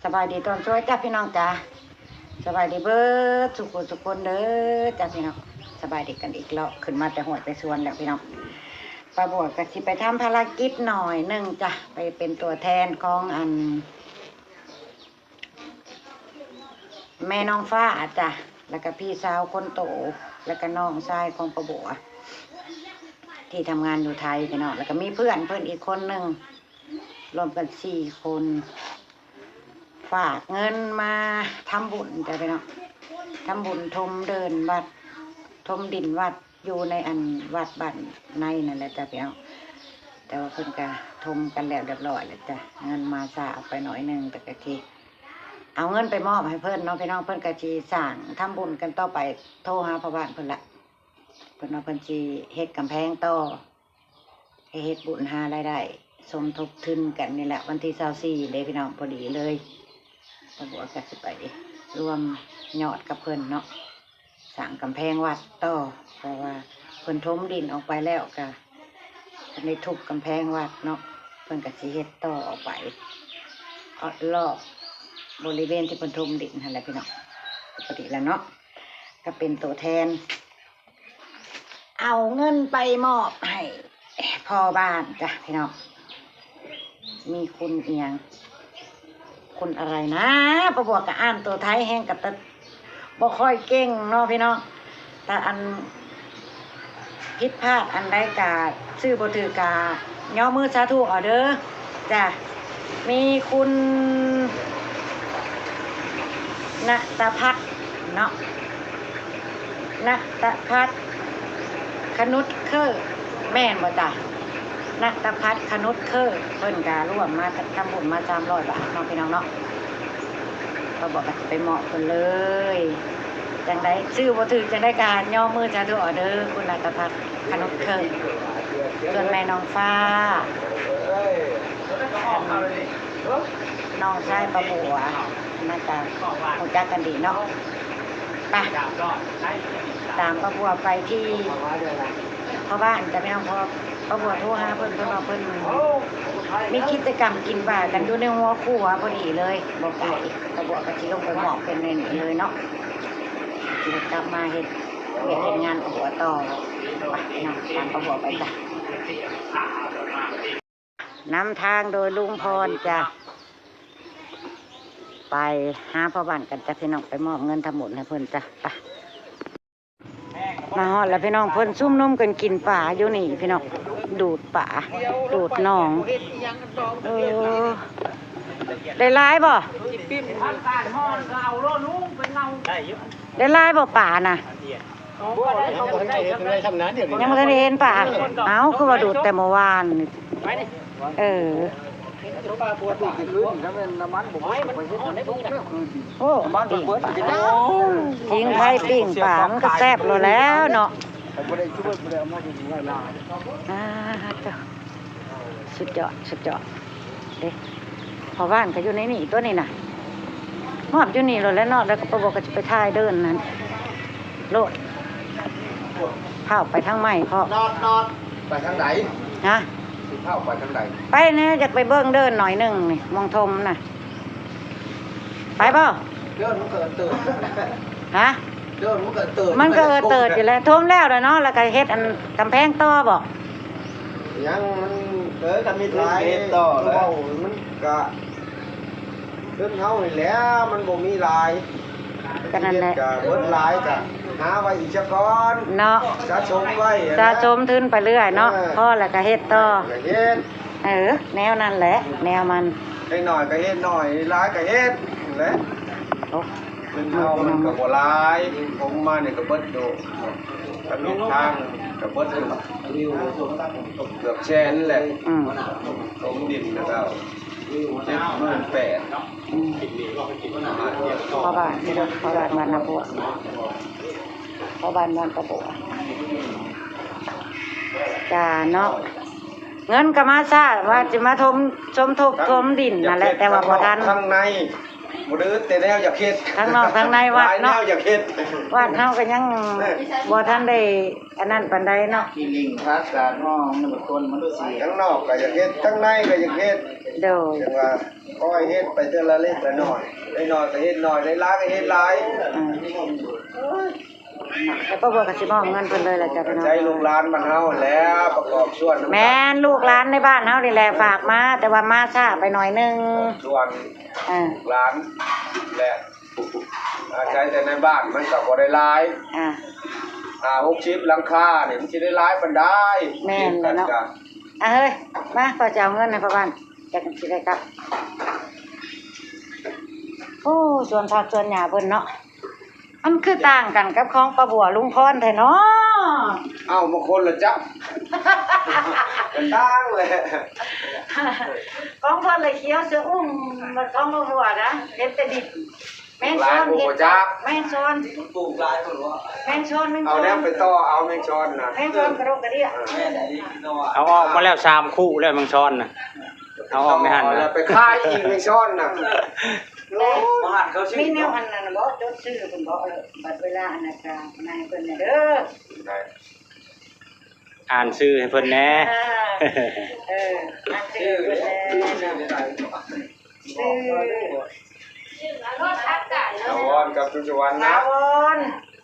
ສະບາຍດີຕອນສວຍຈ້າພີ່ນ້ອງຈ້າ ສະບາຍດີເບີດສູ່ຜູ້ສູ່ຄົນເດີຈ້າພີ່ນ້ອງ ສະບາຍດີກັນອີກລອບ ຂຶ້ນມາແຕ່ຫ້ວຍແຕ່ສວນແລ້ວພີ່ນ້ອງ ປ້າບົວກໍຊິໄປທຳພາລະກິດໜ້ອຍໜຶ່ງຈ້າ ໄປເປັນຕົວແທນຂອງອັນ ແມ່ນ້ອງຟ້າຈ້າ ແລ້ວກໍພີ່ສາວຄົນໂຕ ແລ້ວກໍນ້ອງຊາຍຂອງປ້າບົວ ທີ່ທຳງານຢູ່ໄທພີ່ນ້ອງ ແລ້ວກໍມີເພື່ອນເພິ່ນອີກຄົນໜຶ່ງ ລວມກັນສີ່ຄົນ ຝາກເງິນມາທຳບຸນຈ້າພີ່ນ້ອງ ທຳບຸນຖົມເດີ່ນວັດ ຖົມດິນວັດ ຢູ່ໃນອັນວັດບ້ານໃນນັ້ນແຫຼະຈ້າພີ່ນ້ອງ ແຕ່ວ່າເພິ່ນກະຖົມກັນແລ້ວຮຽບຮ້ອຍແລ້ວຈ້າ ເງິນມາຊ້າອອກໄປໜ້ອຍໜຶ່ງ ແຕ່ກະຊິເອົາເງິນໄປມອບໃຫ້ເພິ່ນເນາະພີ່ນ້ອງ ເພິ່ນກະຊິສ້າງທຳບຸນກັນຕໍ່ໄປ ໂທຫາພໍ່ບ້ານເພິ່ນລະ ເພິ່ນວ່າເພິ່ນຊິເຮັດກຳແພງຕໍ່ ເຮັດບຸນຫາລາຍໄດ້ສົມທົບທຶນກັນນີ້ແຫຼະ ວັນທີຊາວສີ່ເດ້ພີ່ນ້ອງ ພໍດີເລີຍ ປ້າບົວກໍຊິໄປລວມຍອດກັບເພິ່ນເນາະ ສ້າງກຳແພງວັດຕໍ່ ເພາະວ່າເພິ່ນຖົມດິນອອກໄປແລ້ວ ກໍເພິ່ນໄດ້ທຸບກຳແພງວັດເນາະ ເພິ່ນກໍຊິເຮັດຕໍ່ອອກໄປ ເອາະ ລອບບໍລິເວນທີ່ເພິ່ນຖົມດິນຫັ້ນແຫຼະພີ່ນ້ອງ ປົກກະຕິແລ້ວເນາະ ກໍເປັນໂຕແທນ ເອົາເງິນໄປມອບໃຫ້ພໍ່ບ້ານຈ້າພີ່ນ້ອງ ມີຄຸນອີ່ຫຍັງ ຄຸນອະໄລນະ ປ້າບົວກໍອ່ານໂຕໄທແຮງກໍແຕ່ບໍ່ຄ່ອຍເກັ່ງເນາະພີ່ນ້ອງ ຖ້າອັນຜິດພາດອັນໃດກໍ ຊື່ບໍ່ຖືກກໍຍໍມືສາທຸເອົາເດີ ຈ້າ ມີຄຸນນະຕະພັດເນາະ ນະຕະພັດ ຂະໜຸດເຄີ ແມ່ນບໍ່ຈ້າ? ນະຕະພັດ ຂະໜຸດເຄີ ເພິ່ນກະລວມມາທຳບຸນມາສາມຮ້ອຍບາດເນາະພີ່ນ້ອງເນາະ ປ້າບົວກໍຊິໄປມອບເພິ່ນເລີຍ ຈັ່ງໃດ ຊື່ບໍ່ຖືກຈັ່ງໃດກະຍໍມືສາທຸເອົາເດີ ຄຸນນະຕະພັດ ຂະໜຸດເຄີ ສ່ວນແມ່ນ້ອງຟ້າ ນ້ອງຊາຍປ້າບົວ ມັນກະຮູ້ຈັກກັນດີເນາະ ໄປ ຕາມປ້າບົວໄປທີ່ພໍ່ບ້ານ ແຕ່ແມ່ນພໍ່ ປ້າບົວໂທຫາເພິ່ນ ເພິ່ນວ່າເພິ່ນມີກິດຈະກຳກິນປາກັນຢູ່ໃນຫົວຄົວພໍດີເລີຍ ບໍ່ໄກ ປ້າບົວກໍຊິລົງໄປມອບເພິ່ນໃນນີ້ເລີຍເນາະ ຊິໄດ້ກັບມາເຮັດວຽກເຮັດງານປ້າບົວຕໍ່ ໄປເນາະ ຕາມປ້າບົວໄປຈ້າ. ນຳທາງໂດຍລຸງພອນຈ້າ ໄປຫາພໍ່ບ້ານກັນຈ້າພີ່ນ້ອງ ໄປມອບເງິນທຳບຸນໃຫ້ເພິ່ນຈ້າ ໄປ ມາຮອດແລ້ວພີ່ນ້ອງ ເພິ່ນຊຸມນຸມກັນກິນປາຢູ່ນີ້ພີ່ນ້ອງ ດູດປາ ດູດໜອງ ເອີ ໄດ້ຫຼາຍບໍ່? ໄດ້ຫຼາຍບໍ່ປານະ? ຍັງບໍ່ທັນໄດ້ເຫັນປາ ເອົ້າ ຄືວ່າດູດແຕ່ເມື່ອວານນີ້ ເອີ ໂອ້ ປີ້ງໄຟປີ້ງປາ ມັນກໍແຊບໂລດແລ້ວເນາະ ອ່າ ສຸດຍອດ ສຸດຍອດເດ້ ພໍ່ບ້ານກໍຢູ່ໃນນີ້ຕົວະນີ້ນະ ມອບຢູ່ນີ້ໂລດແຫຼະເນາະ ແລ້ວກໍປ້າບົວກໍຊິໄປຖ່າຍເດີ່ນນັ້ນໂລດ ພ້າວໄປທາງໃໝ່ເພາະ ນອດ ນອດ ໄປທາງໃດ? ຮະ? ຊິພ້າວໄປທາງໃດ? ໄປແດ່ ຢາກໄປເບິ່ງເດີ່ນໜ້ອຍໜຶ່ງນີ້ ໝ່ອງຖົມນະ ໄປບໍ່? ເດີ່ນມັນກໍເອີເຕີດ ຮະ? ເດີ່ນມັນກໍເອີເຕີດ ມັນກໍເອີເຕີດຢູ່ແລ້ວ ຖົມແລ້ວລະເນາະ ແລ້ວກໍເຮັດອັນກຳແພງຕໍ່ບໍ່? ຍັງ ມັນ ເອີ ກໍມີແຕ່ເຮັດຕໍ່ແຫຼະ ມັນກະ ເງິນເຮົານີ້ແຫຼະ ມັນບໍ່ມີຫຼາຍ ກໍນັ້ນແຫຼະ ເຮັດກະເບິດຫຼາຍກະຫາໄວ້ອີກຊະກ່ອນເນາະ ສະສົມໄວ້ ສະສົມທຶນໄປເລື້ອຍເນາະ ເອີ ພໍແລ້ວກະເຮັດຕໍ່ ກະເຮັດ ເອີ ແນວນັ້ນແຫຼະ ແນວມັນ ໄດ້ໜ້ອຍກະເຮັດໜ້ອຍ ຫຼາຍກະເຮັດແຫຼະ ໂອ້ ເງິນເຮົາມັນກະບໍ່ຫຼາຍ ຖົມມານີ້ກະເບິດໂດ ກະເຮັດທາງກະເບິດ ເກືອບແສນແຫຼະ ອືມ ຖົມດິນແລ້ວກໍເຈັດໝື່ນແປດ ອືມ ພໍ່ບ້ານ ພໍ່ບ້ານບ້ານນາບົວ ພໍ່ບ້ານບ້ານປະບົວ ຈ້າເນາະ ເງິນກໍມາຊ້າ ວ່າຊິມາຖົມ ສົມທົບຖົມດິນນັ້ນແຫຼະ ແຕ່ວ່າບໍ່ທັນ ທາງໃນ ບໍ່ໄດ້ອຶດແຕ່ແນວຢາກເຮັດ ທັງນອກທັງໃນວັດເນາະ ຫຼາຍແນວຢາກເຮັດ ວັດເຮົາກໍຍັງບໍ່ທັນໄດ້ອັນນັ້ນປານໃດເນາະ ທີ່ລິງພາການຫ້ອງນີ້ ມັນຄົນມັນຮູ້ຊິ ທັງນອກກໍຢາກເຮັດ ທັງໃນກໍຢາກເຮັດ ໂດຍ ຈັ່ງວ່າຄ່ອຍເຮັດໄປເທື່ອລະເລັກລະນ້ອຍ ໄດ້ໜ້ອຍກໍເຮັດໜ້ອຍ ໄດ້ຫຼາຍກໍເຮັດຫຼາຍ ອືມ ແລ້ວປ້າບົວກໍຊິມອບເງິນເພິ່ນເລີຍລະຈ້າ ພີ່ນ້ອງ ໃຊ້ລູກຫຼານບ້ານເຮົາແລ້ວ ປະກອບສ່ວນນຳກັນ ແມ່ນ ລູກຫຼານໃນບ້ານເຮົານີ້ແຫຼະຝາກມາ ແຕ່ວ່າມາຊ້າໄປໜ້ອຍໜຶ່ງ ສ່ວນ ເອີ ລູກຫຼານແຫຼະ ອາໄສແຕ່ໃນບ້ານມັນກໍບໍ່ໄດ້ຫຼາຍ ອ່າ ຫ້າຫົກສິບຫຼັງຄານີ້ມັນຊິໄດ້ຫຼາຍປານໃດ ແມ່ນແຫຼະເນາະ ອ່າ ເຮີ້ຍ ມາ ຂ້ອຍຈະເອົາເງິນໃຫ້ພໍ່ບ້ານ ຈັກຊິໄດ້ກັບ ໂອ້ ສວນຜັກສວນຫຍ້າເພິ່ນເນາະ ມັນຄືຕ່າງກັນກັບຂອງປ້າບົວລຸງພອນແທ້ເນາະ ເອົ້າ ມັນຄົນລະຈັກ ກໍຕ່າງແຫຼະ ຂອງເພິ່ນລະຂຽວຊະອຸ່ມ ມັນຂອງປ້າບົວນະ ເຫັນແຕ່ດິນ ແມງຊອນ ເຫັນແມງຊອນ ປູກຫຼາຍເພິ່ນວ່າ ແມງຊອນ ແມງຊອນ ເອົາແນວໄປຕໍ່ເອົາແມງຊອນນະ ແມງຊອນກະດົກກະເດຍ ເອີ ເອົາອອກມາແລ້ວສາມຄູ່ແລ້ວແມງຊອນນະ ເອົາອອກໃນຫັ້ນນະ ແລ້ວໄປຂາຍອີກແມງຊອນນະ ໂອ້ຍ ມີແນວອັນນັ້ນບໍ່ ຈົດຊື່ເພິ່ນບໍ່ ເອີ ບັດເວລາອັນນັ້ນກະໃຫ້ເພິ່ນແດ່ເດີ ອ່ານຊື່ໃຫ້ເພິ່ນແດ່ ເອີ ເອີ ອ່ານຊື່ໃຫ້ເພິ່ນແດ່ເນາະ ຊື່ ຖາວອນກັບສຸດສະຫວັນນະ ຖາວອນ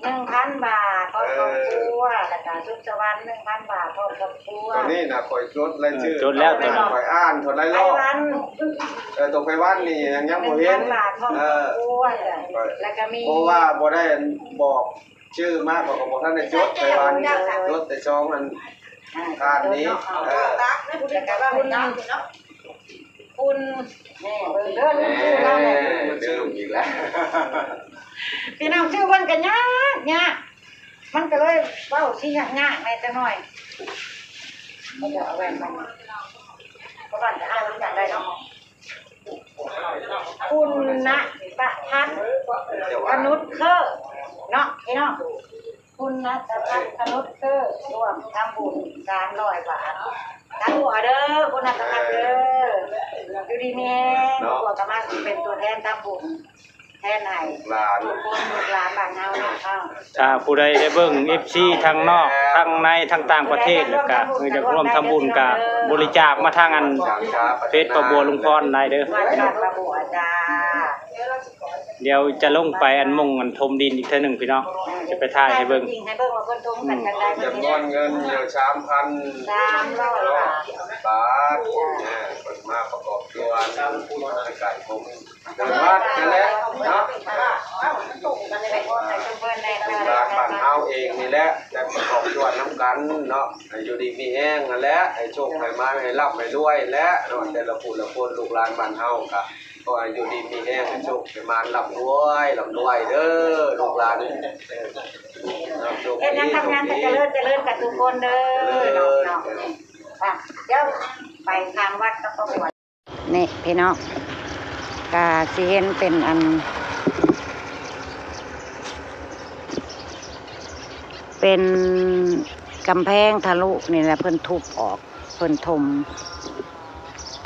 ໜຶ່ງພັນບາດ ພ້ອມຄອບຄົວ ເອີ ແລ້ວກະສຸດສະຫວັນ ໜຶ່ງພັນບາດ ພ້ອມຄອບຄົວ ຕອນນີ້ນະ ຂ້ອຍຈົດລາຍຊື່ ເອີ ຈົດແລ້ວ ຂ້ອຍອ່ານເທົ່າໃດລອບ ໄພວັນ ເອີ ຕົວໄພວັນນີ້ຍັງ ຍັງບໍ່ເຫັນ ໜຶ່ງພັນບາດ ພ້ອມຄອບຄົວ ເອີ ແລ້ວກະມີ ເພາະວ່າບໍ່ໄດ້ບອກ ຊື່ມາກໍບໍ່ທັນໄດ້ຈົດ ໄປບ້ານຈົດແຕ່ສອງອັນ ອ່າ ທ່ານນີ້ ເອີ ແລ້ວກໍຄຸນ ຄຸນ ແມ່ ເບິ່ງເດີ ລືມຊື່ລາວແລ້ວ ລືມອີກແລ້ວ ພີ່ນ້ອງ ຊື່ເພິ່ນກໍຍາກ ຍາກ ມັນກໍເລີຍເວົ້າຊິຍາກໆແດ່ຈັກໜ້ອຍ ບໍ່ໄດ້ເອົາແວ່ນມາ ເພາະວ່າຈະອ່ານນຳກັນໄດ້ເນາະ. ຄຸນນະປະພັດ ຂະໜຸດເຄີ ເນາະ ພີ່ນ້ອງ ຄຸນນະປະພັດ ຂະໜຸດເຄີ ຮ່ວມທຳບຸນສາມຮ້ອຍບາດ ສາທຸເດີ ຄຸນນະປະພັດເດີ ຢູ່ດີມີແຮງ ເນາະ ພວກກໍມາເປັນຕົວແທນທຳບຸນ ແທນໃຫ້ຫຼານ ທຸກຄົນ ລູກຫຼານບ້ານເຮົາເນາະ ເອີ ຖ້າຜູ້ໃດໄດ້ເບິ່ງ ເອັຟຊີ ທັງນອກ ທັງໃນ ທັງຕ່າງປະເທດ ແລ້ວກະ ເອີ ຢາກຮ່ວມທຳບຸນ ກະບໍລິຈາກມາທາງອັນເຟສປ້າບົວລຸງພອນໄດ້ເດີ ວັດ ວັດປ້າບົວ ຈ້າ ດຽວຈະລົງໄປອັນມຸງອັນຖົມດິນອີກເທື່ອໜຶ່ງພີ່ນ້ອງ ຈະໄປຖ່າຍໃຫ້ເບິ່ງ ໃຫ້ເບິ່ງວ່າເພິ່ນຖົມກັນຈັ່ງໃດ ຈຳນວນເງິນຢູ່ສາມພັນສາມຮ້ອຍບາດ ບາດ ເອີ ເພິ່ນມາປະກອບສ່ວນ ມາໃກ້ໆ ເດີນວັດນັ້ນແຫຼະເນາະ ລູກຫຼານບ້ານເຮົາເອງນີ້ແຫຼະ ໄດ້ປະກອບສ່ວນນຳກັນເນາະ ໃຫ້ຢູ່ດີມີແຮງນັ້ນແຫຼະ ໃຫ້ໂຊກໃຫ້ມານ ໃຫ້ລ່ຳໃຫ້ລວຍແຫຼະເນາະ ແຕ່ລະຜູ້ລະຄົນ ລູກຫຼານບ້ານເຮົາກະ ຂໍໃຫ້ຢູ່ດີມີແຮງ ໃຫ້ໂຊກໃຫ້ມານ ລ່ຳລວຍ ລ່ຳລວຍເດີ ລູກຫຼານ ເອີ ເຮັດຫຍັງທຳງານກໍຈະເລີນ ຈະເລີນກັນທຸກຄົນເດີ ເນາະ ເນາະ ອ່ະ ດຽວໄປທາງວັດກັບຄອບຄົວ ນີ້ພີ່ນ້ອງ ກະຊິເຫັນເປັນອັນ ເປັນກຳແພງທະລຸນີ້ແຫຼະ ເພິ່ນທຸບອອກ ເພິ່ນຖົມ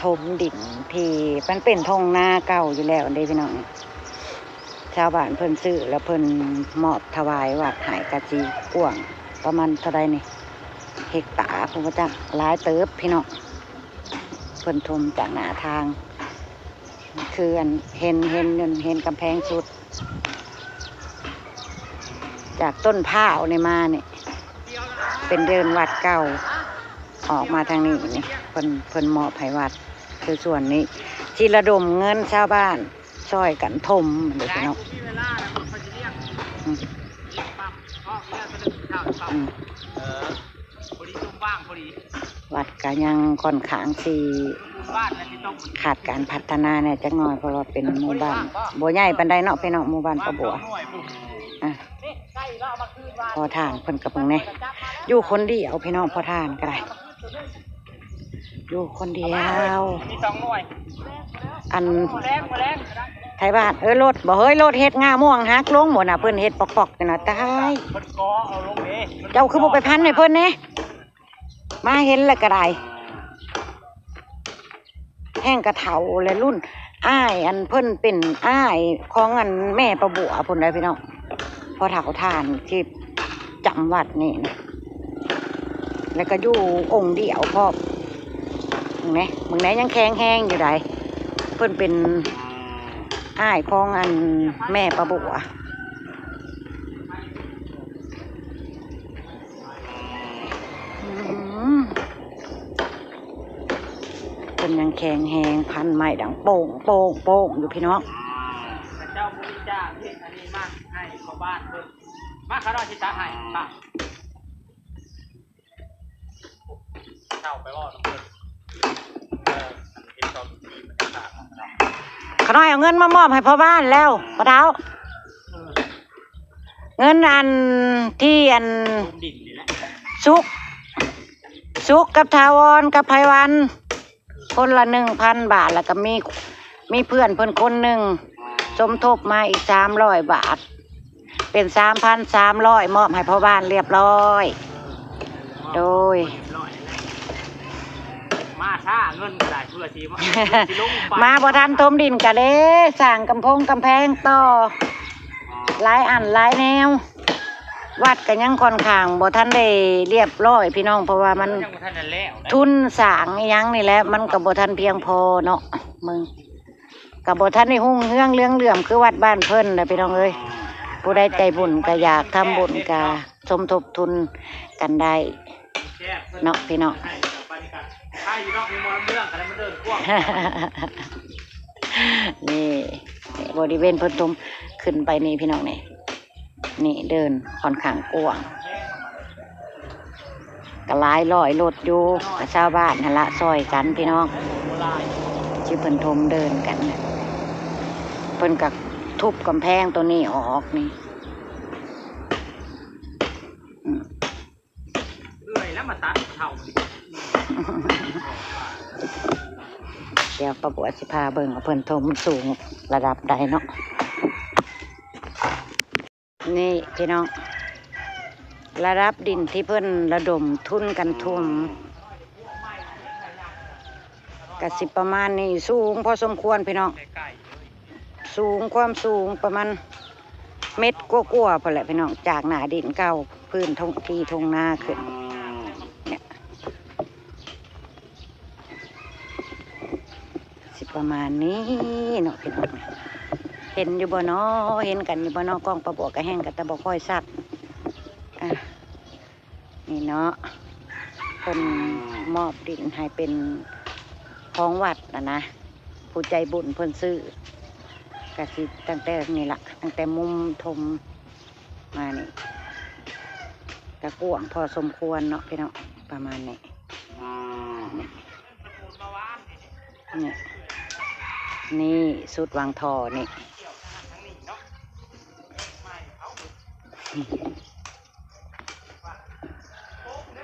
ຖົມດິນທີ່ມັນເປັນທົ່ງນາເກົ່າຢູ່ແລ້ວເດ້ພີ່ນ້ອງ ຊາວບ້ານເພິ່ນຊື້ແລ້ວເພິ່ນມອບຖວາຍວັດໃຫ້ ກະຊິກວ້າງປະມານເທົ່າໃດນີ້ ເຮັກຕາພຸ້ນບໍ່ຈັກ ຫຼາຍເຕີບພີ່ນ້ອງ. ເພິ່ນຖົມຈາກໜ້າທາງ ຄືອັນເຫັນ ເຫັນ ເຫັນ ເຫັນກຳແພງສຸດ ຈາກຕົ້ນພ້າວນີ້ມານີ້ ເປັນເດີ່ນວັດເກົ່າ ອອກມາທາງນີ້ນີ້ ເພິ່ນ ເພິ່ນມອບໃຫ້ວັດ ຄືສ່ວນນີ້ ຊິລະດົມເງິນຊາວບ້ານ ຊ່ອຍກັນຖົມເດ້ພີ່ນ້ອງ ອືມ ອືມ ວັດກະຍັງຂ້ອນຂ້າງຊິຂາດການພັດທະນາແດ່ຈັກໜ້ອຍ ເພາະວ່າເປັນໝູ່ບ້ານບໍ່ໃຫຍ່ປານໃດເນາະພີ່ນ້ອງ ໝູ່ບ້ານປາບົວ ອ່າ ພໍ່ທ່ານເພິ່ນກະເບິ່ງແດ່ ຢູ່ຄົນດຽວພີ່ນ້ອງ ພໍ່ທ່ານກະໄດ້ ຢູ່ຄົນດຽວ ມີສອງໜ່ວຍ ອັນ ໄທບ້ານ ເອີ ລົດບໍ່ເຮີ້ຍ ລົດເຮັດງ່າມ່ວງຫັກລົງບໍ່ນະ ເພິ່ນເຮັດປອກໆຢູ່ນະ ຕາຍ ເຈົ້າຄືບໍ່ໄປພັນໃຫ້ເພິ່ນແດ່ ມາເຫັນແລ້ວກະໄດ້ ແຮງກະເຖົ້າແລະ ລຸ້ນອ້າຍ ອັນເພິ່ນເປັນອ້າຍຂອງອັນແມ່ປ້າບົວພຸ້ນໃດ໋ພີ່ນ້ອງ ພໍ່ເຖົ້າທ່ານທີ່ຈຳວັດນີ້ນະ ແລ້ວກໍຢູ່ອົງດຽວພ້ອມ ເບິ່ງແດ່ ເບິ່ງແດ່ ຍັງແຂງແຮງຢູ່ໃດ໋ ເພິ່ນເປັນອ້າຍຂອງອັນແມ່ປ້າບົວ. ອືມ ເພິ່ນຍັງແຂງແຮງ ພັນໄມ້ດັງໂປ້ງໂປ້ງໂປ້ງຢູ່ພີ່ນ້ອງ. ເຈົ້າບໍລິຈາກເຮັດອັນນີ້ມາໃຫ້ຊາວບ້ານເພິ່ນ ມາຂ້ານ້ອຍຊິຕັດໃຫ້ ເຈົ້າໄປເວົ້ານຳເພິ່ນ ເອີ ອັນເຮັດຕອນ ຂ້ານ້ອຍເອົາເງິນມາມອບໃຫ້ພໍ່ບ້ານແລ້ວ ປ້າເຖົ້າ. ເງິນອັນທີ່ອັນສຸກ ສຸກກັບຖາວອນກັບໄພວັນ ຄົນລະໜຶ່ງພັນບາດ ແລ້ວກໍມີ ມີເພື່ອນເພິ່ນຄົນໜຶ່ງສົມທົບມາອີກສາມຮ້ອຍບາດ ເປັນສາມພັນສາມຮ້ອຍ ມອບໃຫ້ພໍ່ບ້ານລຽບລ້ອຍ. ໂດຍ ມາຊ້າເງິນກໍໄດ້ ເພື່ອຊິມາ ເພື່ອຊິລົງໄປ ມາບໍ່ທັນຖົມດິນກໍເດ້ ສ້າງກຳໂພງກຳແພງຕໍ່ ຫຼາຍອັນຫຼາຍແນວ. ວັດກໍຍັງຂ້ອນຂ້າງບໍ່ທັນໄດ້ລຽບລ້ອຍພີ່ນ້ອງ ເພາະວ່າມັນ ຍັງບໍ່ທັນໄດ້ແລ້ວ ທຶນສ້າງອີ່ຫຍັງນີ້ແຫຼະ ມັນກໍບໍ່ທັນພຽງພໍເນາະ ເບິ່ງ ກໍບໍ່ທັນໄດ້ຮຸ່ງເຮືອງເຫຼືອງເຫຼື້ອມຄືວັດບ້ານເພິ່ນນະພີ່ນ້ອງເອີຍ. ຜູ້ໃດໃຈບຸນກໍຢາກທຳບຸນກໍສົມທົບທຶນກັນໄດ້ເນາະພີ່ນ້ອງ. ນີ້ ນີ້ບໍລິເວນເພິ່ນຖົມຂຶ້ນໄປນີ້ພີ່ນ້ອງນີ້ ນີ້ເດີ່ນຂ້ອນຂ້າງກວ້າງ ກໍຫຼາຍຮ້ອຍລົດຢູ່ ກໍຊາວບ້ານຫັ້ນລະຊ່ອຍກັນພີ່ນ້ອງ ທີ່ເພິ່ນຖົມເດີ່ນກັນ ເພິ່ນກໍທຸບກຳແພງໂຕນີ້ອອກນີ້ ອືມ ເມື່ອຍແລ້ວມາຕັດເຂົານີ້ ດຽວປ້າບົວຊິພາເບິ່ງວ່າເພິ່ນຖົມສູງລະດັບໃດເນາະ. ນີ້ພີ່ນ້ອງ ລະດັບດິນທີ່ເພິ່ນລະດົມທຶນກັນຖົມ ກະຊິປະມານນີ້ ສູງພໍສົມຄວນພີ່ນ້ອງ ສູງ ຄວາມສູງປະມານເມັດກວ່າໆ ພຸ້ນແຫຼະພີ່ນ້ອງ ຈາກໜ້າດິນເກົ່າ ພື້ນທົ່ງ ທີ່ທົ່ງນາຂຶ້ນ ນີ້ ຊິປະມານນີ້ເນາະພີ່ນ້ອງ ເຫັນຢູ່ບໍ່ນໍ ເຫັນກັນຢູ່ບໍ່ນໍ ກ້ອງປ້າບົວກະແຮງກະແຕ່ບໍ່ຄ່ອຍຊັດ ອາ ນີ້ເນາະ ເພິ່ນມອບດິນໃຫ້ເປັນຂອງວັດນະນະ ຜູ້ໃຈບຸນເພິ່ນຊື້ ກະຊິຕັ້ງແຕ່ນີ້ລະ ຕັ້ງແຕ່ມຸມຖົມມານີ້ ກະກວ້າງພໍສົມຄວນເນາະພີ່ນ້ອງ ປະມານນີ້. ນີ້ ນີ້ສຸດວາງທໍ່ນີ້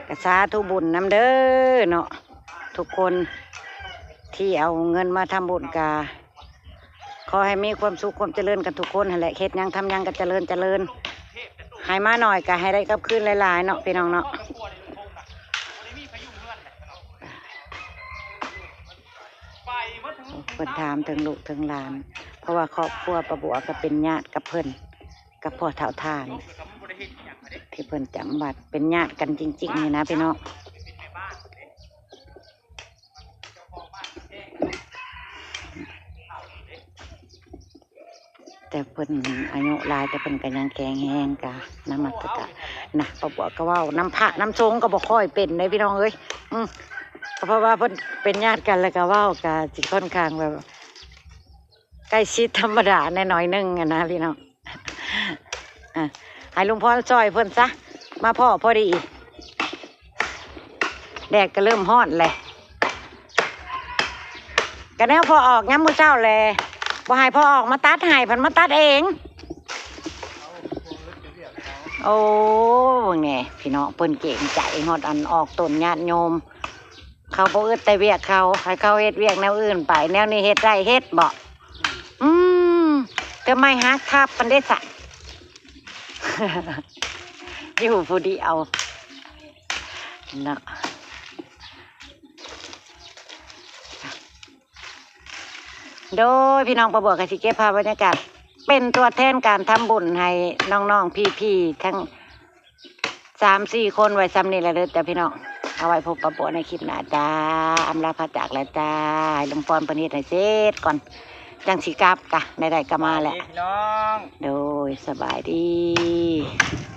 ກະສາທຸບຸນນຳເດີເນາະ ທຸກຄົນທີ່ເອົາເງິນມາທຳບຸນກະ ຂໍໃຫ້ມີຄວາມສຸກຄວາມຈະເລີນກັນທຸກຄົນຫັ້ນແຫຼະ ເຮັດຫຍັງທຳຫຍັງກໍຈະເລີນຈະເລີນ ໃຫ້ມາໜ້ອຍກໍໃຫ້ໄດ້ກັບຄືນຫຼາຍໆເນາະ ພີ່ນ້ອງເນາະ. ເພິ່ນຖາມເຖິງລູກເຖິງຫຼານ ເພາະວ່າຄອບຄົວປ້າບົວກໍເປັນຍາດກັບເພິ່ນ ກັບພໍ່ເຖົ້າທ່ານ ທີ່ເພິ່ນຈຳວັດ ເປັນຍາດກັນຈິງໆນີ້ນະ ພີ່ນ້ອງ. ແຕ່ເພິ່ນອາຍຸຫຼາຍ ແຕ່ເພິ່ນກໍຍັງແຂງແຮງ ກະນະມັດສະການນະ ປ້າບົວກໍເວົ້ານຳພະນຳສົງກໍບໍ່ຄ່ອຍເປັນເດ້ພີ່ນ້ອງເອີຍ. ອືມ ກໍເພາະວ່າເພິ່ນເປັນຍາດກັນ ແລ້ວກໍເວົ້າກໍຊິຂ້ອນຂ້າງແບບໃກ້ຊິດທຳມະດາແດ່ໜ້ອຍໜຶ່ງຫັ້ນນະພີ່ນ້ອງ. ອ່ະ ໃຫ້ລຸງພອນຊ່ອຍເພິ່ນຊະ ມາພໍ້ພໍດີ ແດດກໍເລີ່ມຮ້ອນແຫຼະ ກະແນວພໍ່ອອກຍາມມື້ເຊົ້າແຫຼະ ບໍ່ໃຫ້ພໍ່ອອກມາຕັດໃຫ້ ເພິ່ນມາຕັດເອງ. ໂອ້ ເບິ່ງແດ່ພີ່ນ້ອງ ເພິ່ນເກງໃຈຮອດອັນອອກຕົນຍາດໂຍມ ເຂົາບໍ່ອຶດແຕ່ວຽກເຂົາ ໃຫ້ເຂົາເຮັດວຽກແນວອື່ນໄປ ແນວນີ້ເຮັດໄດ້ເຮັດເບາະ. ອືມ ເທື່ອໄມ້ຫັກທັບມັນເດ້ສະ ຢູ່ຜູ້ດຽວເນາະ. ໂດຍ ພີ່ນ້ອງ ປ້າບົວກໍຊິເກັບພາບບັນຍາກາດ ເປັນຕົວແທນການທຳບຸນໃຫ້ນ້ອງໆ ພີ່ໆ ທັງສາມສີ່ຄົນໄວ້ຊ່ຳນີ້ລະເດີຈ້າພີ່ນ້ອງ. ເອົາໄວ້ພົບປ້າບົວໃນຄລິບໜ້າຈ້າ. ອຳລາພາຈາກແລ້ວຈ້າ. ໃຫ້ລຸງພອນເພິ່ນເຮັດໃຫ້ເສັດກ່ອນ ຈັ່ງຊິກັບກະ ໄດ້ໆ ກໍມາແຫຼະ. ສະບາຍດີພີ່ນ້ອງ. ໂດຍ ສະບາຍດີ.